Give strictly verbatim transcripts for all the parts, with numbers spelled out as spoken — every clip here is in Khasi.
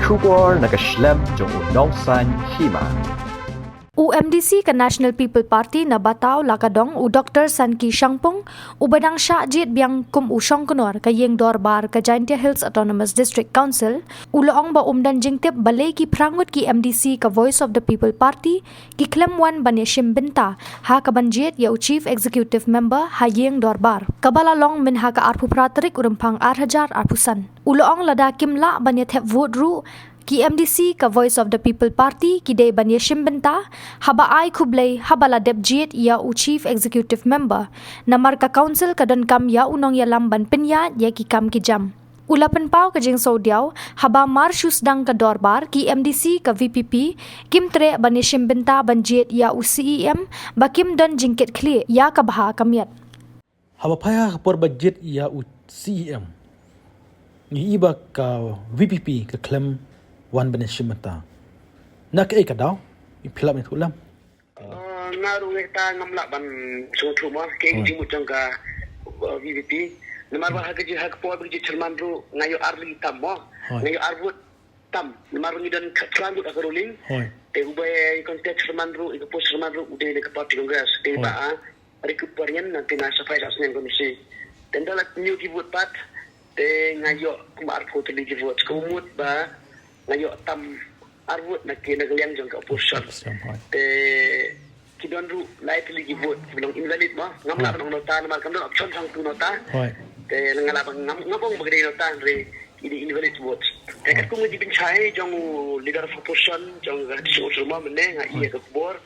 Khubor na ka shlem jong u nongsan hima. U M D C ka National People Party na Bataw Lakadong, u Doctor Sanki Shangpung, uba dang shah jied biang kum u shongknor ka ïing dorbar ka Jaintia Hills Autonomous District Council, u la ong ba um don jingtip balei ki phra ngut ki M D C ka Voice of the People Party ki khlem wan ban ïashim bynta ha kaban jied ïa u Chief Executive Member ha ïing dorbar, kaba la long mynha ka arphew phra tarik u Rymphang ar hajar arphew san. U la ong lada kim lah ban ïathep vote ruh, ki M D C ka Voice of the People Party ki dei ban ïashim bynta haba ai khublei haba la dep jied ïa u Chief Executive Member, namar ka Council ka donkam ïa u nongïalam ban pynïaid ïa ki kam ki jam. U la pynpaw ka jingsngewdiaw haba mar shu sdang ka dorbar, ki M D C ka V P P kim treh ban ïashim bynta ban jied ïa u C E M ba kim don jingkitkhlieh ïa ka bha ka miat. Haba phai ha ka por ba jied ïa u C E M, ngi i ba ka V P P ka khlem wan ban ïashim bynta. Na kaei ka daw? I phi lah ban ïathuh lem. Nga ruh ngi ta ngam lah ban sngewthuh mo, kaei ka jingmut jong ka, uh, V P P. Namar ba ha ka jing, ha ka por ba ka jing chairman ruh nga ïoh ar lei tam mo. Nga ïoh ar vote tam. Namar ngi don ka, phra ngut ha ka ruling. Te uba ïa contest chairman ruh, ïa ka post chairman ruh, u dei na ka party Congress. Te ba, ah, Ricky Parian, na te na sa phai sa snem ka nusi. Te ynda la ñiew ki vote pat, te nga ïoh kum arphew tylli ki vote. Ka mut ba nga ïoh tam ar vote na ki, na ka liang jong ka opposition. Te ki don ruh lai tylli ki vote ki long invalid mo. Ngam lah ban ong nota namar kam don option sang tu nota. Te nga lah ban ngam, ngam ong ba ka dei nota, hynrei ki dei invalid vote. Te katkum ka jingpynshai jong u leader of opposition jong ka district council mo mynne, nga i ïa ka khubor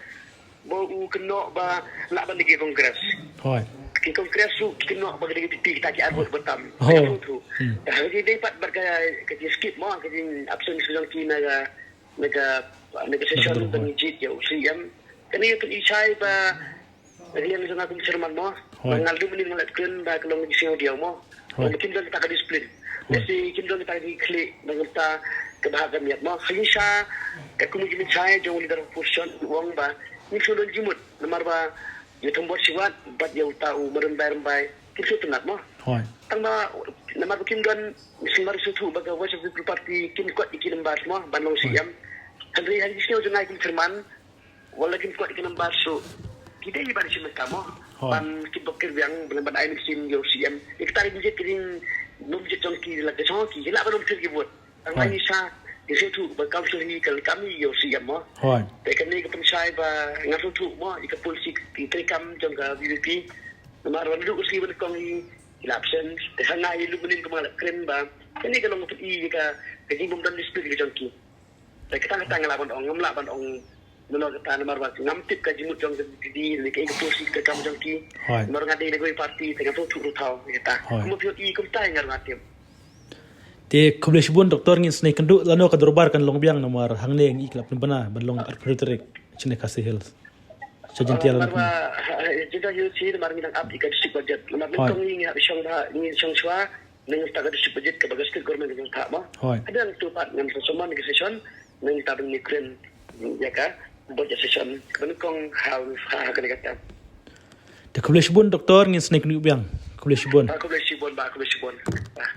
ba u kynnoh ba lah ban dei ki Congress. Ki Congress ruh ki kynnoh ba ka dei ka V P P kita ki ar vote ba tam. Te ha ka jingdei pat bad ka, ka jingskip mo, ka jingabsent jong ki na ka, na ka, na ka session ban jied ïa u C E M. Kane ka pynshai ba ka liang jong nga kum chairman mo, ba nga lum nin nga la kren ba ka long ka jingsngewdiaw mo. Ba kim don kata ka discipline. Lehse kim don kata ka jingkitkhlieh na ka bynta ka bha ka miat mo. Hynrei sha katkum ka jingpynshai jong u leader of opposition u ong ba ngim sngewdon jingmut namar ba ïa u Thombor Shiwat bad ïa uta u Madan Bai Rymbai kim sngewtynnat mo. Tang ba namar ba kim don, sngewmar sngewthuh ba ka Voice of the People Party kim kot ïa ki numbers mo ban long C E M. Hynrei ha ka jingsngew jong nga kum chairman, wat la kim kot ïa ki numbers ruh ki dei ban shim bynta mo ban kit bok kit biang, ban, ban ai mynsiem ïa u C E M. Ïa kata ka jingjied, ka jingbym jied jong ki la ka jong ki, ki lah ban ym phylla ki vote. Tang ba ngi sa, ngi sngewthuh ba council hi ka la kam hi ïa u C E M mo. Te kane ka pynshai ba nga sngewthuh mo ïa ka policy, ki treikam jong ka V P P. Namar ba naduh ka sngi ba nyngkong hi ki la absent. Te ha nga hi lum mynnin kumba nga la kren ba kane ka long ka pyni ïa ka, ka jingbym don discipline ka jong ki. Te kata, kata nga lah ban ong, ngam lah ban ong kumno kata namar ba ngam tip ka jingmut jong ka VPP ne kaei ka policy treikam jong ki. Namar nga dei na kawei ka party te ngam sngewthuh ruh thaw ïa kata. Kumba phi ïohi kumta nga ruh ngam tip. Te khublei shibun Doctor, ngin sa ïakynduh lano ka dorbar kan long biang namar hangne ngi i ki la pynbna ban long arphew tarik shane Khasi Hills. Sha Jaintia Hills. Namar ba, ha, ha, Jaintia Hills shi namar ngi dang ap ïa ka district budget. Namar nyngkong ngi, ngi hap shong ba, ngi shong shuwa na ka bynta ka district budget kaba ka state government ka jong ka mo. Hadien nangta pat ngan sa sumon ka session na ka bynta ban ngi kren ïa ka budget session kaba nyngkong ha, ha, ha kane ka term. Te khublei shibun Doctor, ngin sa ïakynduh biang. Khublei shibun. Ba khublei shibun, ba khublei shibun. Ba.